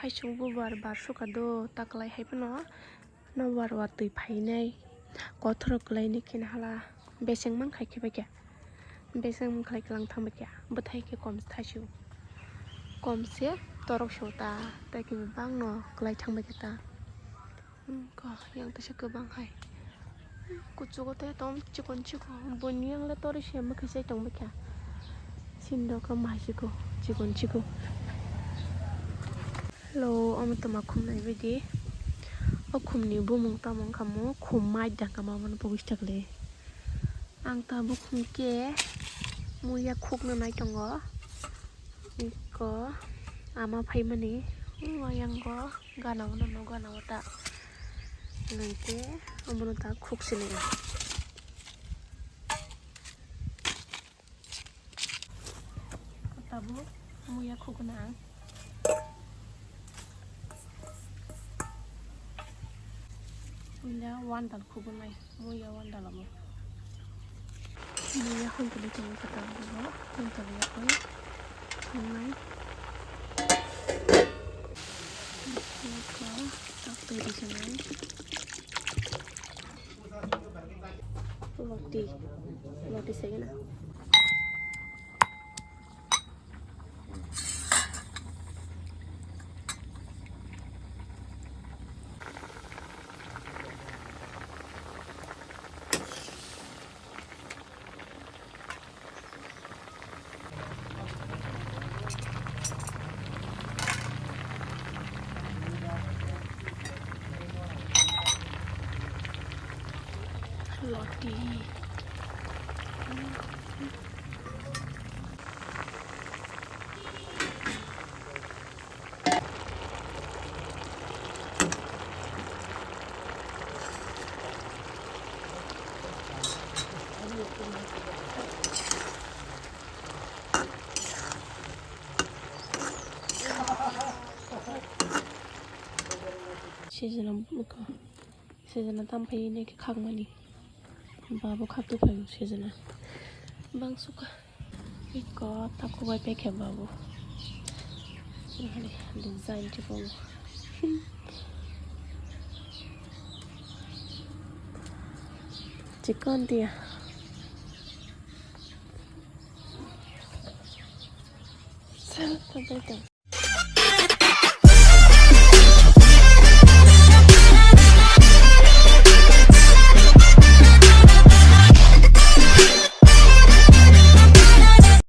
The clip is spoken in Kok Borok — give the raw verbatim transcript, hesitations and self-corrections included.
Kaisuk bubar bar sukha do, ta kwlai hai phano nobar watwi phainai. Kothoro kwlainai khe hala beseng mankha khe bai khe. Beseng mankha khe lang thang bai khe. Bwthai khe kom thaisio. Kom se torok sio ta, tei khe bebak no kwlai thang bai khe ta. Hmm, ko, yang tesa kwbang hai. Kuchugo tei tom chikon chikon. Boni yang le tori se mwkhwi sai tong bwkha. Sindok khe mai chikon chikon chikon. Hello, omo toma khum nai bidi. O khum ni bumung tamo wngkha mo khum mai dang kama bono pogis takle. Ang tabuk hwnkhe muya khukna nai tongo. Iko ama phaimani o ayango gana o nono gana o ta. Hwnkhe omono ta khuk sini ang. Tabuk muya khukna ang. Puila one dal khubunai, muya one dal abo. Muya hwn tuli tongo kwtal abo, hwn tuli yakui. Khungnai. Iko tak twi risinai. Loti, loti segena. Loti. Sejana buka. Sejana tam phai ne khe khakmani. Babu khak tu phai sejana. Bang suka. Iko taku bai pekhe babu. Nahari design tipo. Chikon dia. Sel tabete.